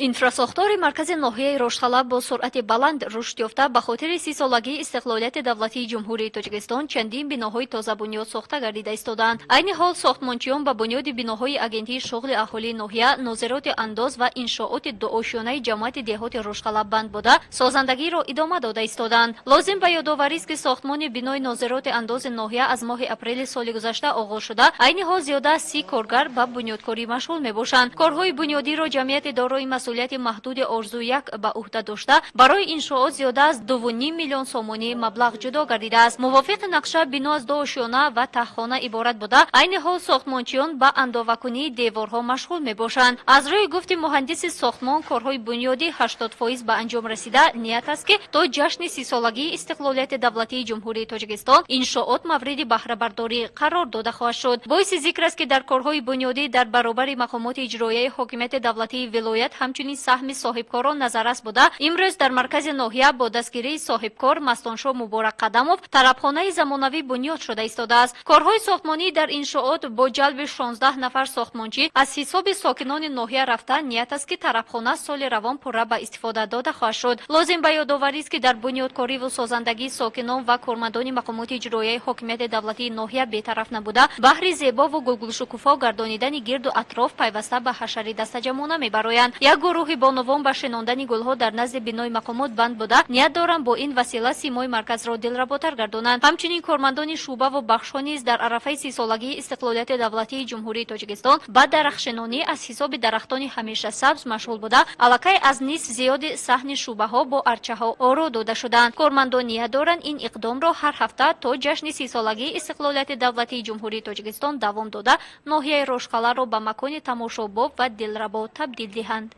Инфрасохтори маркази ноҳияи Рошхала бо суръати баланд рушд ёфта, ба хотири 30-солагии истиқлолияти давлатии Ҷумҳурии Тоҷикистон чандин биноҳои тозабунёд сохта гардида истодаанд. Айни ҳол сохтмончиён ба бунёди биноҳои Агентии шуғли аҳолии ноҳия, Нозироти андоз ва иншооти дуошёнаи ҷамоати деҳоти Рошхала банд буда, созандагиро идома дода истодаанд. Лозим ба ёдоварист, ки сохтмони бинои Нозироти андози ноҳия аз моҳи апрели соли гузашта оғоз шуда, айни ҳол зиёда аз 30 коргар ба бунёдкорӣ машғул мебошанд. Корҳои бунёдиро ҷамъияти дорои масъулияти маҳдуди «Орзу як» ба ӯҳда дошта, барои иншоот зиёда аз 2,5 миллион сомонӣ маблағ ҷудо гардидааст. Мувофиқи нақша, бино аз ду ошёна ва таҳхона иборат буда, айни ҳол сохтмончиён ба андовакунии деворҳо машғул мебошанд. Аз рӯи гуфти муҳандиси сохтмон, корҳои бунёдӣ 80% ба анҷом расида, ният аст, ки то ҷашни 30-солагии истиқлолияти давлатии Ҷумҳурии Тоҷикистон иншоот мавриди баҳрабардорӣ қарор дода хоҳад шуд. Боиси зикр аст, ки дар корҳои бунёдӣ дар баробари мақомоти иҷроияи ҳокимияти давлатии вилоят ҳамчунин саҳми соҳибкорон назаррас буда, имрӯз дар маркази ноҳия бо дастгирии соҳибкор Мастоншо Муборакқадамов тарабхонаи замонавӣ бунёд шуда истодааст. Корҳои сохтмонӣ дар иншоот бо ҷалби 16 нафар сохтмончӣ аз ҳисоби сокинони ноҳия рафта, ният аст, ки тарабхона соли равон пурра ба истифода дода хоҳад шуд. Лозим ба ёдоварист, ки дар бунёдкориву созандагии сокинон ва кормандони мақомоти иҷроияи ҳокимияти давлатии ноҳия бетараф набуда, баҳри зебову гулгулшукуфо гардонидани гирду атроф пайваста ба ҳашари дастаҷамъона мебароянд. Як гурӯҳи бонувон ба шинондани гулҳо дар назди бинои мақомот банд буда, ният доранд бо ин васила симои марказро дилработар гардонанд. Ҳамчунин кормандони шӯъбаву бахшҳо низ дар арафаи 30-солагии истиқлолияти давлатии Ҷумҳурии Тоҷикистон ба дарахтшинонӣ аз ҳисоби дарахтони ҳамешасабз машғул буда, аллакай аз нисф зиёди саҳни шӯъбаҳо бо арчаҳо оро дода шудаанд. Кормандон ният доранд, ин иқдомро ҳар ҳафта то ҷашни 30-солагии истиқлолияти давлатии Ҷумҳурии Тоҷикистон давом дода, ноҳияи Рошқаларо ба макони тамошобоб ва дилрабо табдил диҳанд.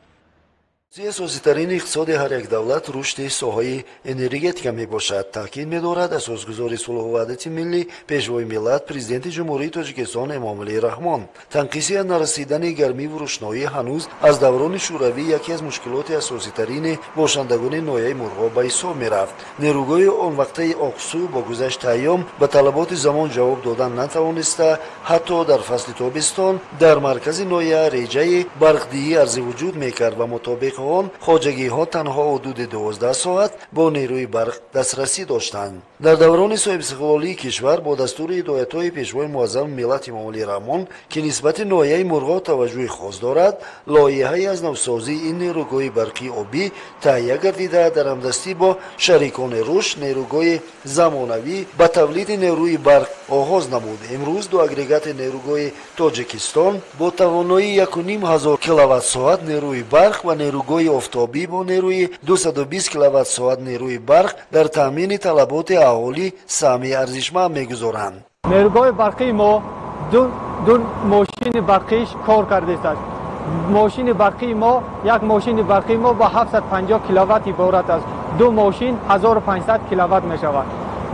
Асоситарин иқтисоди ҳар як давлат рушди соҳаи энергетика мебошад, таъкид медорад асосгузори сулҳу ваҳдати миллӣ, Пешвои миллат, Президенти Ҷумҳурии Тоҷикистон Эмомалӣ Раҳмон. Танқиси нарасидани гармиву рӯшноӣ ҳанӯз аз даврони шӯравӣ яке аз мушкилоти асоситарини бошандагони ноҳияи Мурғоб ба ҳисоб мерафт. Нерӯгоҳи онвақтаи Оқсу бо гузашти айём ба талаботи замон ҷавоб додан натавониста, ҳатто дар фасли тобистон дар маркази ноҳия реҷаи барқдиҳӣ арзи вуҷуд мекард ва мутобиқ он хоҷагиҳо танҳо ҳудуди 12 соат бо нерӯи барқ дастрасӣ доштанд. Дар даврони соҳибистиқлолии кишвар бо дастури ҳидоятҳои Пешвои муаззами миллат Эмомалӣ Раҳмон, ки нисбати ноҳияи Мурғоб таваҷҷӯҳи хос дорад, лоиҳаи аз навсозии ин нерӯгоҳи барқии обӣ таҳия гардида, дар ҳамдастӣ бо шарикони рушд нерӯгоҳи замонавӣ ба тавлиди нерӯи барқ оғоз намуд. Имрӯз ду агрегати нерӯгоҳи Тоҷикистон бо тавоноии 1500 киловатт-соат нерӯи барқ ва нерӯгоҳи офтобӣ бо нерӯи 220 киловатт-соат нерӯи барқ дар таъмини талаботи аҳолӣ саҳми арзишманд мегузоранд. Нерӯгоҳи барқии мо ду мошини барқиш кор кардааст. Мошини барқии мо, як мошини барқии мо ба 750 киловатт иборат аст, ду мошин 1500 киловатт мешавад.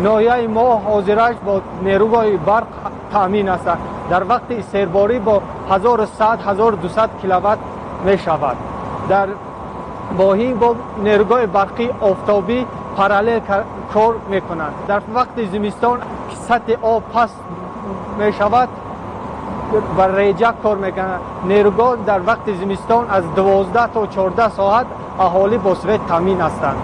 Ноҳияи мо ҳозираш бо нерӯгоҳи барқ таъмин аст. Дар вақти серборӣ бо 1100, 1200 киловатт мешавад. Дар боҳӣ бо нерӯгоҳи барқии офтобӣ параллел кор мекунанд. Дар вақти зимистон сатҳи об паст мешавад ва реҷа кор мекунад. Нерӯгоҳ дар вақти зимистон аз 12 то 14 соат аҳолӣ бо свет таъмин ҳастанд.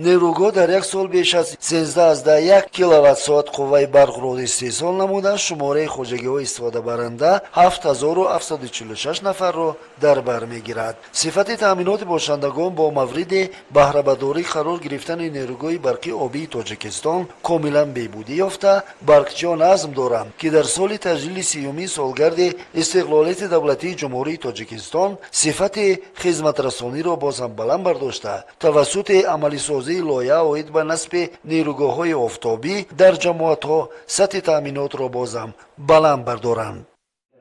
Нерӯгоҳ дар як сол беш аз 13,1 киловатт-соат қувваи барқро истеҳсол намуда, шумораи хоҷагиҳои истифодабаранда 7746 нафарро дар бар мегирад. Сифати таъминоти бошандагон бо мавриди баҳрабардорӣ қарор гирифтани нерӯгоҳи барқи обии Тоҷикистон комилан беҳбудӣ ёфта, барқчиён азм доранд, ки дар соли таҷлили 30-юмин солгарди истиқлолияти давлатии Ҷумҳурии Тоҷикистон сифати хизматрасониро боз ҳам баланд бардошта, тавассути амалисозии лоиҳа оид ба насби нерӯгоҳҳои офтобӣ дар ҷамоатҳо сатҳи таъминотро бозам баланд бардоранд.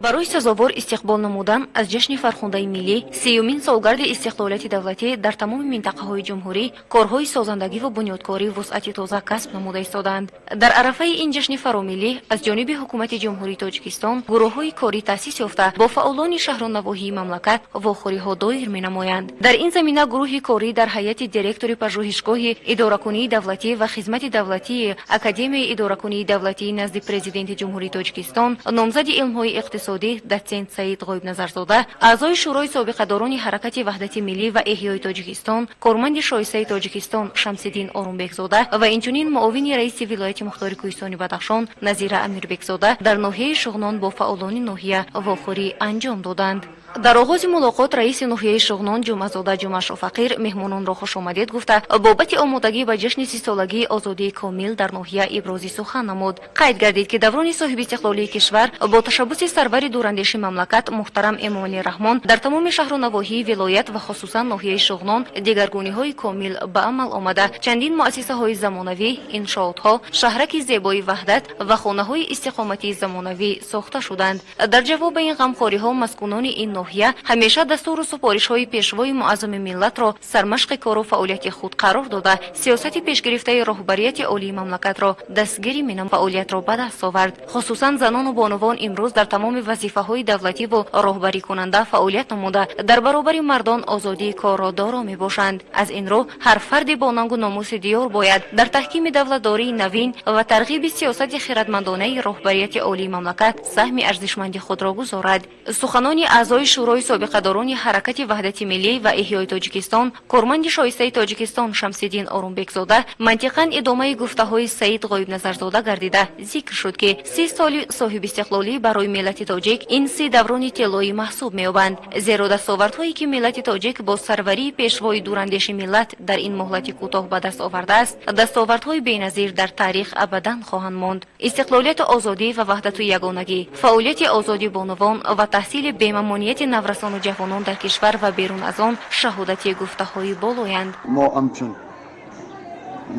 Барои сазовор истиқбол намудан аз ҷашни фархундаи миллӣ, 30-юмин солгарди истиқлолияти давлатӣ, дар тамоми минтақаҳои ҷумҳурӣ корҳои созандагиву бунёдкорӣ вусъати тоза касб намуда истодаанд. Дар арафаи ин ҷашни фаромиллӣ аз ҷониби Ҳукумати Ҷумҳурии Тоҷикистон гурӯҳҳои корӣ таъсис ёфта, бо фаъолони шаҳру навоҳии мамлакат вохӯриҳо доир менамоянд. Дар ин замина гурӯҳи корӣ дар ҳайати директори Пажӯҳишгоҳи идоракунии давлатӣ ва хизмати давлатии Академияи идоракунии давлатии назди Президенти Ҷумҳурии Тоҷикистон, номзади илмҳои иқтисодӣ иқтисодӣ дотсент Саид Ғоибназарзода, аъзои Шӯрои собиқадорони ҳаракати ваҳдати миллӣ ва эҳёи Тоҷикистон, корманди шоистаи Тоҷикистон Шамсиддин Орумбекзода ва инчунин муовини раиси вилояти мухтори Кӯҳистони Бадахшон Назира Амирбекзода дар ноҳияи Шуғнон бо фаъолони ноҳия вохӯрӣ анҷом доданд. Дар оғози мулоқот раиси ноҳияи Шуғнон Ҷумъазода Ҷумъашофақир меҳмононро хушомадед гуфта, бобати омодагӣ ба ҷашни сисолагии озодии комил дар ноҳия ибрози сухан намуд. Қайд гардид, ки даврони соҳибистиқлолии кишвар бо ташаббуси сарвари дурандеши мамлакат муҳтарам Эмомалӣ Раҳмон дар тамоми шаҳру навоҳии вилоят ва хусусан ноҳияи Шуғнон дигаргуниҳои комил ба амал омада, чандин муассисаҳои замонавӣ, иншоотҳо, шаҳраки зебои Ваҳдат ва хонаҳои истиқоматии замонавӣ сохта шуданд. Дар ҷавоби ин ғамхориҳо маскунони ин ноҳия ҳамеша дастуру супоришҳои пешвои муаззами миллатро сармашқи кору фаъолияти худ қарор дода, сиёсати пешгирифтаи роҳбарияти олии мамлакатро дастгирӣ менам фаъолиятро ба даст овард. Хусусан занону бонувон имрӯз дар тамоми вазифаҳои давлативу роҳбарикунанда фаъолият намуда, дар баробари мардон озодии корро доро мебошанд. Аз ин рӯ ҳар фарди бо нангу номуси диёр бояд дар таҳкими давлатдории навин ва тарғиби сиёсати хиратмандонаи роҳбарияти олии мамлакат саҳми арзишманди худро гузорад. Суханони аъзои Шӯрои собиқадорони ҳаракати ваҳдати миллӣ ва эҳёи Тоҷикистон, корманди шоистаи Тоҷикистон Шамсиддин Орумбекзода мантиқан идомаи гуфтаҳои Саид Ғоибназарзода гардида зикр шуд, ки 30 соли соҳибистиқлолӣ барои миллати тоҷик ин 30 даврони тиллоӣ маҳсуб меёбанд, зеро дастовардҳое ки миллати тоҷик бо сарварии пешвои дурандеши миллат дар ин муҳлати кӯтоҳ ба даст овардааст, дастовардҳои беназир дар таърих абадан хоҳанд монд. Истиқлолияту озодӣ ва ваҳдату ягонагӣ, фаъолияти озоди бонувон ва таҳсили бемамоният наврасону ҷавонон дар кишвар ва берун аз он шаҳодати гуфтаҳои болоянд. Мо ҳамчун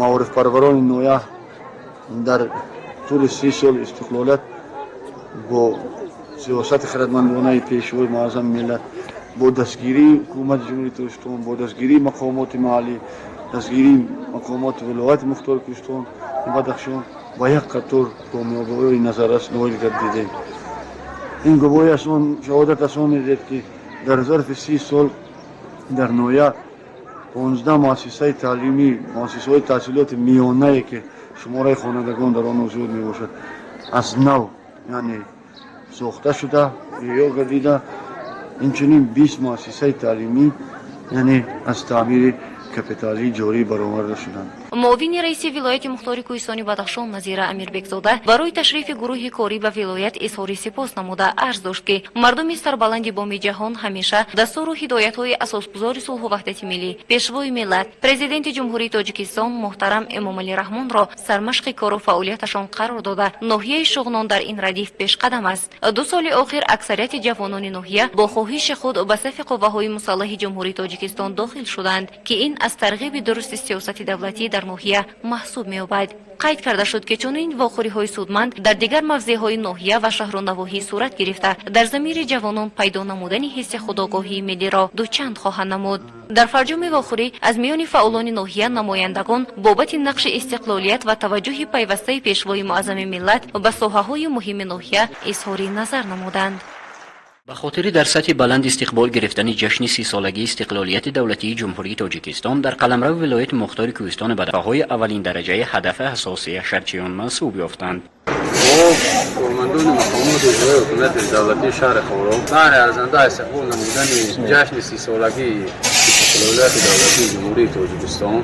маорифпарварони ноҳия дар тӯли 30 соли истиқлолият бо сиёсати хиратмандонаи пешвои муаззами миллат, бо дастгирии ҳукумати Ҷумҳурии Тоҷикистон, бо дастгирии мақомоти маҳаллӣ, дастгирии мақомоти вилояти мухтори Кӯҳистон Бадахшон ба як қатор комёбиҳои назаррас ноил гардидем. Ин гувоҳи аз он, шаҳодат аз он медиҳад, ки дар зарфи 30 сол дар ноҳия 15 муассисаи таълимӣ, муассисаҳои таҳсилоти миёнае, ки шумораи хонандагон дар онҳо зиёд мебошад, аз нав яъне сохта шуда, эҳё гардида, инчунин 20 муассисаи таълимӣ яъне аз таъмири капиталии ҷорӣ бароварда шуданд. Муовини раиси вилояти мухтори Кӯҳистони Бадахшон Назира Амирбекзода барои ташрифи гурӯҳи корӣ ба вилоят изҳори сипос намуда арз дошт, ки мардуми сарбаланди боми ҷаҳон ҳамеша дастуру ҳидоятҳои асосгузори сулҳу ваҳдати миллӣ, пешвои миллат, президенти Ҷумҳурии Тоҷикистон муҳтарам Эмомалӣ Раҳмонро сармашқи кору фаъолияташон қарор дода, ноҳияи Шуғнон дар ин радиф пешқадам аст. 2 соли охир аксарияти ҷавонони ноҳия бо хоҳиши худ ба сафи қувваҳои мусаллаҳи Ҷумҳурии Тоҷикистон дохил шуданд, ки ин аз тарғиби дурусти сиёсати давлатӣ дар ноҳия маҳсуб меёбад. Қайд карда шуд, ки чунин вохӯриҳои судманд дар дигар мавзеъҳои ноҳия ва шаҳру навоҳӣ сурат гирифта, дар замири ҷавонон пайдо намудани ҳисси худогоҳии миллиро дучанд хоҳанд намуд. Дар фарҷоми вохӯрӣ аз миёни фаъолони ноҳия намояндагон бобати нақши истиқлолият ва таваҷҷӯҳи пайвастаи пешвои муаззами миллат ба соҳаҳои муҳими ноҳия изҳори назар намуданд. Ба хотири дар сатҳи баланд истиқбол гирифтани ҷашни 30-солагии истиқлолияти давлатии Ҷумҳурии Тоҷикистон дар қаламрави вилояти мухтори Кӯҳистони Бадахшон аввалин дараҷаи ҳадафи асосии ҳашарчиён мансуб ёфтанд. Мо кормандони мақомоти иҷроии ҳукумати давлатии шаҳри Хоруғ баҳри арзанда истиқбол намудани ҷашни 30-солагии истиқлолияти давлатии Ҷумҳурии Тоҷикистон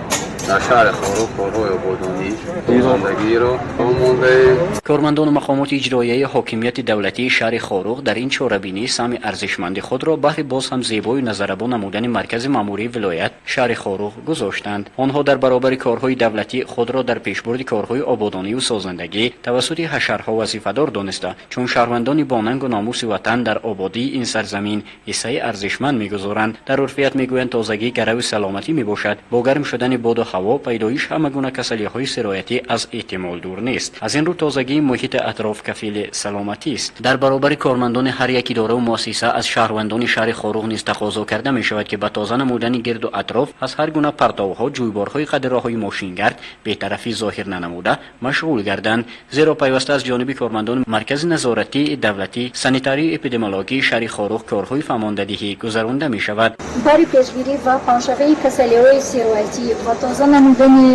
дар шаҳри Хоруғ корҳои ободонӣ созандагиро мондаем. Кормандону мақомоти иҷроияи ҳокимияти давлатии шаҳри Хоруғ дар ин чорабинӣ саҳми арзишманди худро баҳри боз ҳам зебою назаррабо намудани маркази маъмурии вилоят шаҳри Хоруғ гузоштанд. Онҳо дар баробари корҳои давлатӣ худро дар пешбурди корҳои ободонию созандагӣ тавассути ҳашарҳо вазифадор дониста, чун шаҳрвандони бо нангу номуси ватан дар ободии ин сарзамин ҳиссаи арзишманд мегузоранд. Дар урфият мегӯянд, тозагӣ гарави саломатӣ мебошад. Бо гарм шудани боду ҳаво пайдоиш ҳама гуна касалиҳои сироятӣ аз эҳтимол дур нест. Аз ин рӯ тозагии муҳити атроф кафили саломатист. Дар баробари кормандони ҳар як идораву муассиса аз шаҳрвандони шаҳри Хоруғ низ тақозо карда мешавад, ки ба тоза намудани гирду атроф аз ҳар гуна партовҳо, ҷӯйборҳои қадри роҳҳои мошингард бетарафӣ зоҳир нанамуда машғул гарданд, зеро пайваста аз ҷониби кормандони маркази Маркази назоратии давлатии санитарию эпидемиологии шаҳри Хоруғ корҳои фаҳмондадиҳӣ гузаронда мешавад. Барои пешгирӣ ва паҳншавии касалиҳои сироятӣ ва тоза намудани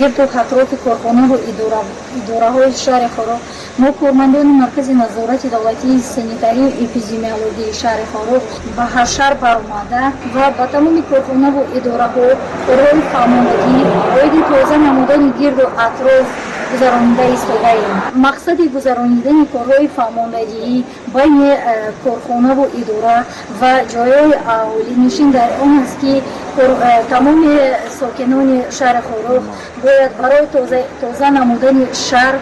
гирду атрофи корхонаву идораҳои шаҳри Хоруғ, мо кормандони Маркази назорати давлатии санитарию эпидемиологии шаҳри Хоруғ ба ҳашар баромада ва ба тамоми корхонаву идораҳо корҳои фаҳмондадиҳӣ оиди тоза намудани гирду атроф гузаронида истодаем. Мақсади гузаронидани корҳои фаҳмондадиҳӣ байни корхонаву идора ва ҷойҳои аҳолинишин дар он аст, ки тамоми сокинони шаҳри Хоруғ бояд барои тоза намудани шаҳр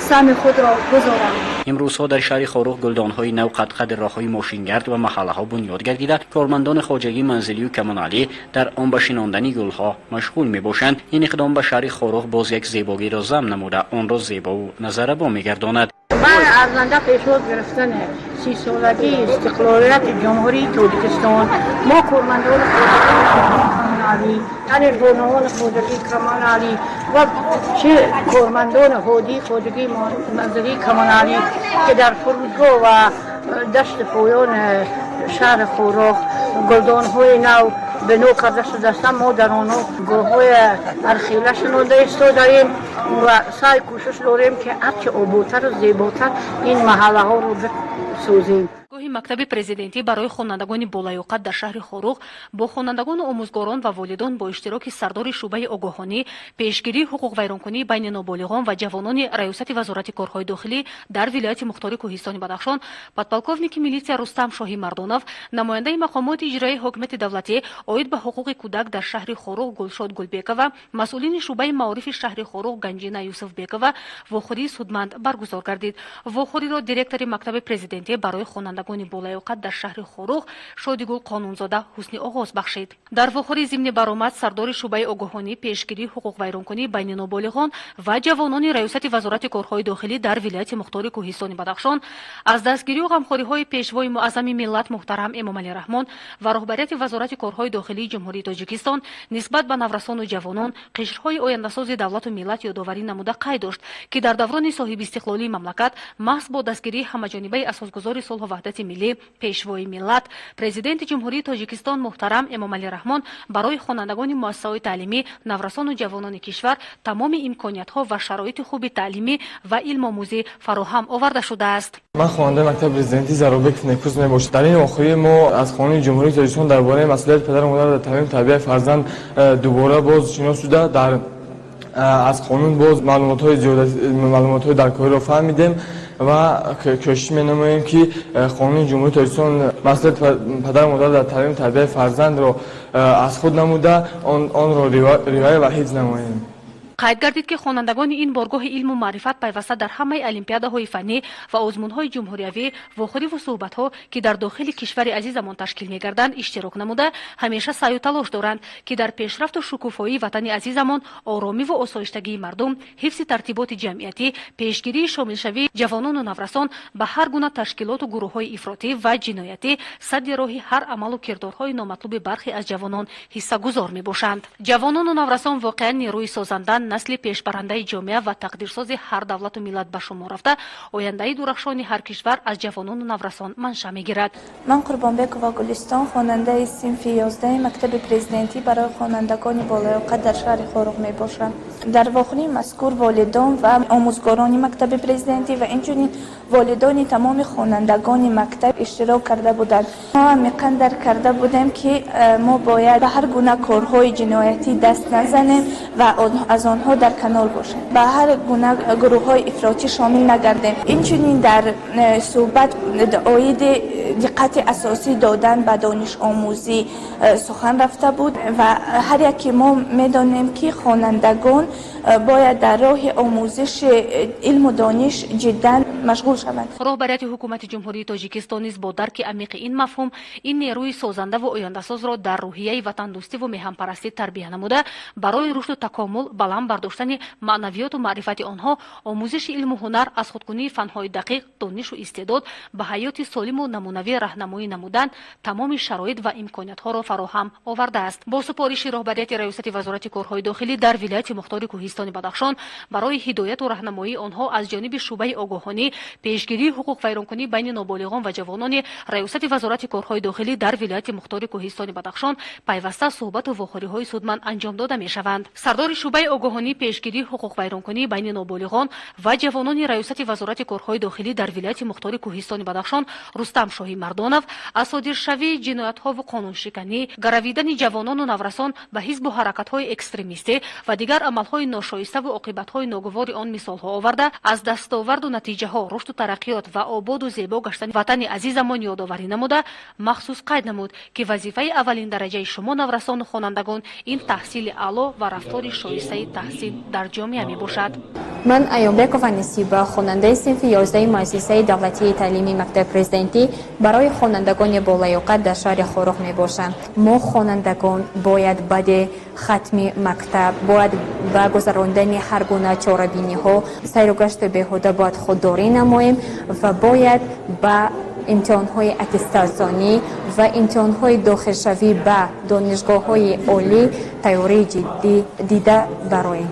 саҳми худро гузоранд. Имрӯзҳо дар шаҳри Хоруғ гулдонҳои нав қадқади роҳҳои мошингард ва маҳаллаҳо бунёд гардида, кормандони хоҷагии манзилию коммуналӣ дар он ба шинондани гулҳо машғул мебошанд. Ин иқдом ба шаҳри Хоруғ боз як зебогиро зам намуда, онро зебову назаррабо мегардонад. Бар арзанда пешвоз гирифтани 30-солагии истиқлолияти Ҷумҳурии Тоҷикистон мо кормандони хоҷагии коммуналӣ, яъне бонувони хоҷагии коммуналӣ ва чӣ кормандони ҳодии хоҷагии манзилии коммуналӣ, ки дар фурудгоҳ ва дашти поёни шаҳри Хоруғ гулдонҳои нав бино карда шудаастанд, мо дар онҳо гулҳои ҳархела шинонда истодаем ва саъй кӯшиш дорем, ки ҳарчи ободтару зеботар ин маҳаллаҳоро бисозем. Гоҳи мактаби президентӣ барои хонандагони болаёқат дар шаҳри Хоруғ бо хонандагону омӯзгорон ва волидон бо иштироки сардори шӯъбаи огоҳонӣ, пешгирии ҳуқуқвайронкунӣ байни ноболиғон ва ҷавонони Раёсати Вазорати корҳои дохилӣ дар вилояти мухтори Кӯҳистони Бадахшон подполковники милитсия Рустам Шоҳимардонов, намояндаи мақомоти иҷроияи ҳокимияти давлатӣ оид ба ҳуқуқи кӯдак дар шаҳри Хоруғ Гулшод Гулбекова, масъулини шӯъбаи маорифи шаҳри Хоруғ Ганҷина Юсуфбекова вохӯрии судманд баргузор гардид. Вохӯриро директори мактаби президентӣ барои хонандагони болаёқат дар шаҳри Хоруғ Шодигул Қонунзода ҳусни оғоз бахшид. Дар вохӯрии зимни баромад сардори шӯъбаи огоҳонӣ, пешгирии ҳуқуқвайронкунӣ байни ноболиғон ва ҷавонони Раёсати Вазорати корҳои дохилӣ дар вилояти мухтори Кӯҳистони Бадахшон аз дастгирию ғамхориҳои Пешвои муаззами миллат муҳтарам Эмомалӣ Раҳмон ва роҳбарияти Вазорати корҳои дохилии Ҷумҳурии Тоҷикистон нисбат ба наврасону ҷавонон, қишрҳои ояндасози давлату миллат ёдоварӣ намуда қайд дошт, ки дар даврони соҳибистиқлолии мамлакат маҳз бо дастгирии ҳамаҷонибаи асосгузори сулҳу ваҳдати миллӣ, Пешвои миллат, Президенти Ҷумҳурии Тоҷикистон муҳтарам Эмомалӣ Раҳмон барои хонандагони муассисаҳои таълимӣ, наврасону ҷавонони кишвар тамоми имкониятҳо ва шароити хуби таълимӣ ва илмомӯзӣ фароҳам оварда шудааст. Ман хонандаи мактаби президентӣ Заробеков Некӯз мебошам. Дар ин охирӣ мо аз Қонуни Ҷумҳурии Тоҷикистон дар бораи масъулияти падару модар дар таълиму тарбияи фарзанд дубора боз шинос шуда, дар аз қонун боз маълумотҳои зиёда, маълумотҳои даркориро фаҳмидем ва кӯшиш менамоем, ки Қонуни Ҷумҳурии Тоҷикистон масъулияти падару модар дар таълиму тарбияи фарзандро аз худ намуда, онро риоя ва ҳифз намоем. Қайд гардид, ки хонандагони ин боргоҳи илму маърифат пайваста дар ҳамаи олимпиадаҳои фаннӣ ва озмунҳои ҷумҳуриявӣ, вохӯриву суҳбатҳо, ки дар дохили кишвари азизамон ташкил мегарданд, иштирок намуда, ҳамеша саъю талош доранд, ки дар пешрафту шукуфоии ватани азизамон, оромиву осоиштагии мардум, ҳифзи тартиботи ҷамъиятӣ, пешгирии шомилшавии ҷавонону наврасон ба ҳар гуна ташкилоту гурӯҳҳои ифротӣ ва ҷиноятӣ, садди роҳи ҳар амалу кирдорҳои номатлуби бархе аз ҷавонон ҳиссагузор мебошанд. Ҷавонону наврасон воқеан нерӯи созанда, насли пешбарандаи ҷомеа ва тақдирсози ҳар давлату миллат ба шумор рафта, ояндаи дурахшони ҳар кишвар аз ҷавонону наврасон манша мегирад. Ман Қурбонбекова Гулистон, хонандаи синфи 11-и мактаби президентӣ барои хонандагони болаёқат дар шаҳри Хоруғ мебошам. Дар вохӯрии мазкур волидон ва омӯзгорони мактаби президентӣ ва инчунин волидони тамоми хонандагони мактаб иштирок карда буданд. Мо амиқан дарк карда будем, ки мо бояд ба ҳар гуна корҳои ҷиноятӣ даст назанем ва аз онҳо дар канор бошем, ба ҳар гуна гурӯҳҳои ифротӣ шомил нагардем. Инчунин дар суҳбат оиди диққати асосӣ додан ба донишомӯзӣ сухан рафта буд ва ҳар яке мо медонем, ки хонандагон бояд дар роҳи омӯзиши илму дониш ҷиддан машғул шаванд. Роҳбарияти ҳукумати Ҷумҳурии Тоҷикистон низ бо дарки амиқи ин мафҳум ин нерӯи созандаву ояндасозро дар рӯҳияи ватандӯстиву меҳанпарастӣ тарбия намуда, барои рушду такомул, баланд бардоштани маънавиёту маърифати онҳо, омӯзиши илму ҳунар, аз худкунии фанҳои дақиқ, донишу истеъдод, ба ҳаёти солиму намунавӣ раҳнамоӣ намудан тамоми шароит ва имкониятҳоро фароҳам овардааст. Бо супориши роҳбарияти Раёсати Вазорати корҳои дохилӣ дар вилояти мухтори Кӯҳистони Кӯҳистони Бадахшон барои ҳидояту раҳнамоии онҳо аз ҷониби шӯъбаи огоҳонӣ, пешгирии ҳуқуқвайронкунӣ байни ноболиғон ва ҷавонони Раёсати Вазорати корҳои дохилӣ дар вилояти мухтори Кӯҳистони Бадахшон пайваста суҳбату вохӯриҳои судманд анҷом дода мешаванд. Сардори шӯъбаи огоҳонӣ, пешгирии ҳуқуқвайронкунӣ байни ноболиғон ва ҷавонони Раёсати Вазорати корҳои дохилӣ дар вилояти мухтори Кӯҳистони Бадахшон Рустам Шоҳимардонов аз содиршавии ҷиноятҳову қонуншиканӣ, гаравидани ҷавонону наврасон ба ҳизбу ҳаракатҳои экстремистӣ ва дигар амалҳои ношоиставу оқибатҳои ногувори он мисолҳо оварда, аз дастоварду натиҷаҳо, рушду тараққиёт ва ободу зебо гаштани ватани азизамон ёдоварӣ намуда, махсус қайд намуд, ки вазифаи аввалин дараҷаи шумо наврасону хонандагон ин таҳсили аъло ва рафтори шоистаи таҳсил дар ҷомеа мебошад. Ман Аёбекова Насиба, хонандаи синфи 11 муассисаи давлатии таълимии мактаби президентӣ барои хонандагони болаёқат дар шаҳри Хоруғ мебошам. Мо хонандагон бояд баъди хатми мактаб, бояд ба гузарондани ҳар гуна чорабиниҳо, сайру гашти беҳуда бояд худдорӣ намоем ва бояд ба имтиҳонҳои аттестатсионӣ ва имтиҳонҳои дохилшавӣ ба донишгоҳҳои олӣ тайёрии ҷиддӣ дида бароем.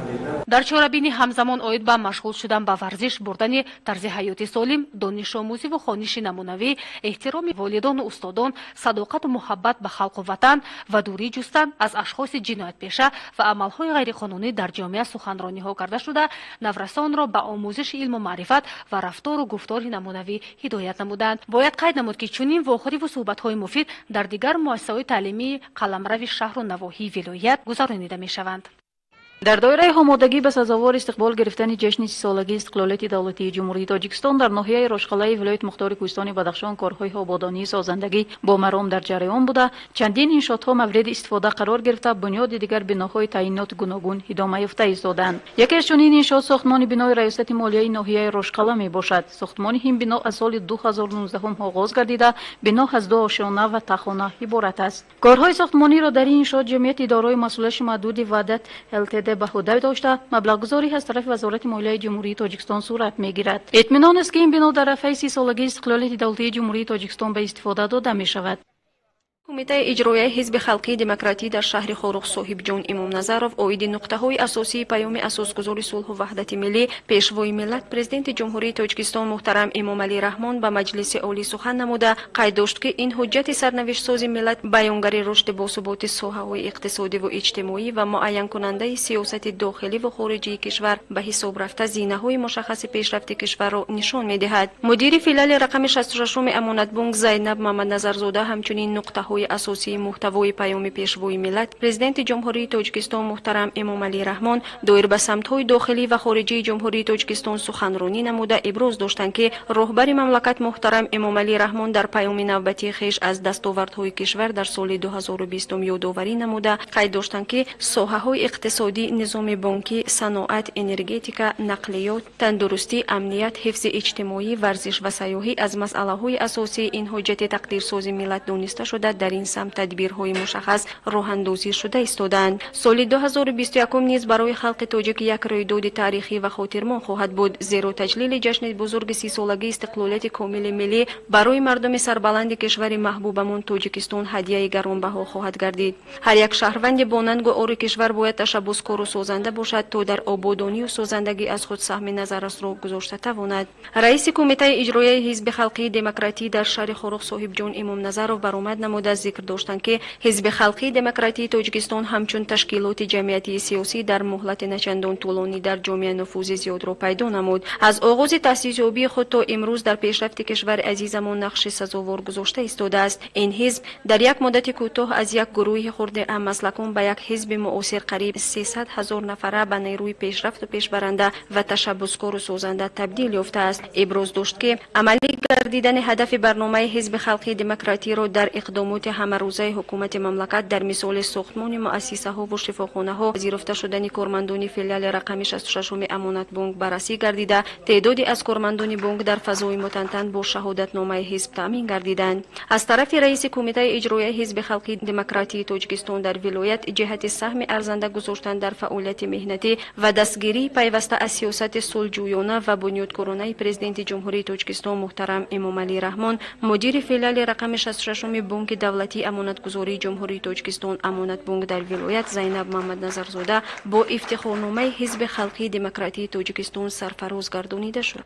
Дар чорабинӣ ҳамзамон оид ба машғул шудан ба варзиш, бурдани тарзи ҳаёти солим, донишомӯзиву хониши намунавӣ, эҳтироми волидону устодон, садоқату муҳаббат ба халқу ватан ва дурӣ ҷустан аз ашхоси ҷиноятпеша ва амалҳои ғайриқонунӣ дар ҷомеа суханрониҳо карда шуда, наврасонро ба омӯзиши илму маърифат ва рафтору гуфтори намунавӣ ҳидоят намуданд. Бояд қайд намуд, ки чунин вохӯриву суҳбатҳои муфид дар дигар муассисаҳои таълимии қаламрави шаҳру навоҳии вилоят гузаронида мешаванд. Дар доираи омодагӣ ба сазовор истиқбол гирифтани ҷашни сисолагии истиқлолияти давлатии Ҷумҳурии Тоҷикистон дар ноҳияи Рошқалаи вилояти мухтори Кӯҳистони Бадахшон корҳои ободонии созандагӣ бо маром дар ҷараён буда, чандин иншоотҳо мавриди истифода қарор гирифта, бунёди дигар биноҳои таъиноти гуногун идома ёфта истодаанд. Яке аз чунин иншоот сохтмони бинои Раёсати молияи ноҳияи Рошқала мебошад. Сохтмони ин бино аз соли 2019 оғоз гардида, бино аз ду ошёна ва тахона иборат аст. Корҳои сохтмониро дар ин иншоот ҷамъияти идораҳои масъулияти маҳдуди Ваҳдат ЛТД ба ҳуда дошта, маблағгузорӣ аз тарафи Вазорати молияи Ҷумҳурии Тоҷикистон сурат мегирад. Итминон аст, ки ин бино дар рафаи 30-солагии истиқлолияти давлатии Ҷумҳурии Тоҷикистон ба истифода дода мешавад. Кумитаи иҷроияи Ҳизби халқии демократӣ дар шаҳри Хоруғ Соҳибҷон Имомназаров оиди нуқтаҳои асосии паёми асосгузори сулҳу ваҳдати миллӣ, Пешвои миллат, Президенти Ҷумҳурии Тоҷикистон муҳтарам Эмомалӣ Раҳмон ба Маҷлиси Олӣ сухан намуда, қайд дошт, ки ин ҳуҷҷати сарнавиштсози миллат баёнгари рушди босуботи соҳаҳои иқтисодиву иҷтимоӣ ва муайянкунандаи сиёсати дохиливу хориҷии кишвар ба ҳисоб рафта, зинаҳои мушаххаси пешрафти кишварро нишон медиҳад. Мудири филиали рақами 66-уми Амонатбонк Зайнаб Мамадназарзода ҳамчунин нуқтаҳои асосии муҳтавои паёми Пешвои миллат, Президенти Ҷумҳурии Тоҷикистон муҳтарам Эмомалӣ Раҳмон доир ба самтҳои дохилӣ ва хориҷии Ҷумҳурии Тоҷикистон суханронӣ намуда, иброз доштанд, ки роҳбари мамлакат муҳтарам Эмомалӣ Раҳмон дар паёми навбатии хеш аз дастовардҳои кишвар дар соли 2020 ёдоварӣ намуда, қайд доштанд, ки соҳаҳои иқтисодӣ, низоми бонкӣ, саноат, энергетика, нақлиёт, тандурустӣ, амният, ҳифзи иҷтимоӣ, варзиш ва сайёҳӣ аз масъалаҳои асосии ин ҳуҷҷати тақдирсози миллат дониста шуда, дар ин самт тадбирҳои мушаххас роҳандозӣ шуда истодаанд. Соли 2021 низ барои халқи тоҷик як рӯйдоди таърихӣ ва хотирмон хоҳад буд, зеро таҷлили ҷашни бузурги 30-солагии истиқлолияти комили миллӣ барои мардуми сарбаланди кишвари маҳбубамон Тоҷикистон ҳадияи гаронбаҳо хоҳад гардид. Ҳар як шаҳрванди бонангу ори кишвар бояд ташаббускору созанда бошад, то дар ободонию созандагӣ аз худ саҳми назаррасро гузошта тавонад. Раиси Кумитаи иҷроияи Ҳизби халқии демократӣ дар шаҳри Хоруғ Соҳибҷон Имомназаров баромад намуда, зикр доштанд, ки Ҳизби халқии демократии Тоҷикистон ҳамчун ташкилоти ҷамъиятии сиёсӣ дар муҳлати начандон тӯлонӣ дар ҷомеа нуфузи зиёдро пайдо намуд. Аз оғози таъсисёбии худ то имрӯз дар пешрафти кишвари азизамон нақши сазовор гузошта истодааст. Ин ҳизб дар як муддати кӯтоҳ аз як гурӯҳи хурди ҳаммаслакон ба як ҳизби муосир қариб 300 ҳазор нафара ба нерӯи пешрафту пешбаранда ва ташаббускору созанда табдил ёфтааст. Иброз дошт, ки амалӣ гардидани ҳадафи барномаи Ҳизби халқии демократиро дар иқдомоти ҳамарӯзаи ҳукумати мамлакат дар мисоли сохтмони муассисаҳову шифохонаҳо, пазируфта шудани кормандони филиали рақами 66-уми Амонатбонк баррасӣ гардида, теъдоди аз кормандони бонк дар фазои мутантан бо шаҳодатномаи ҳизб таъмин гардиданд. Аз тарафи раиси Кумитаи иҷроияи Ҳизби халқии демократии Тоҷикистон дар вилоят ҷиҳати саҳми арзанда гузоштан дар фаъолияти меҳнатӣ ва дастгирии пайваста аз сиёсати сулҳҷӯёна ва бунёдкоронаи Президенти Ҷумҳурии Тоҷикистон муҳтарам Эмомалӣ Раҳмон, мудири филиали рақами 66-уми Бонки давлатии давлатии амонатгузории Ҷумҳурии Тоҷикистон Амонатбонк дар вилоят Зайнаб Мамадназарзода бо ифтихорномаи Ҳизби халқии демократии Тоҷикистон сарфароз гардонида шуд.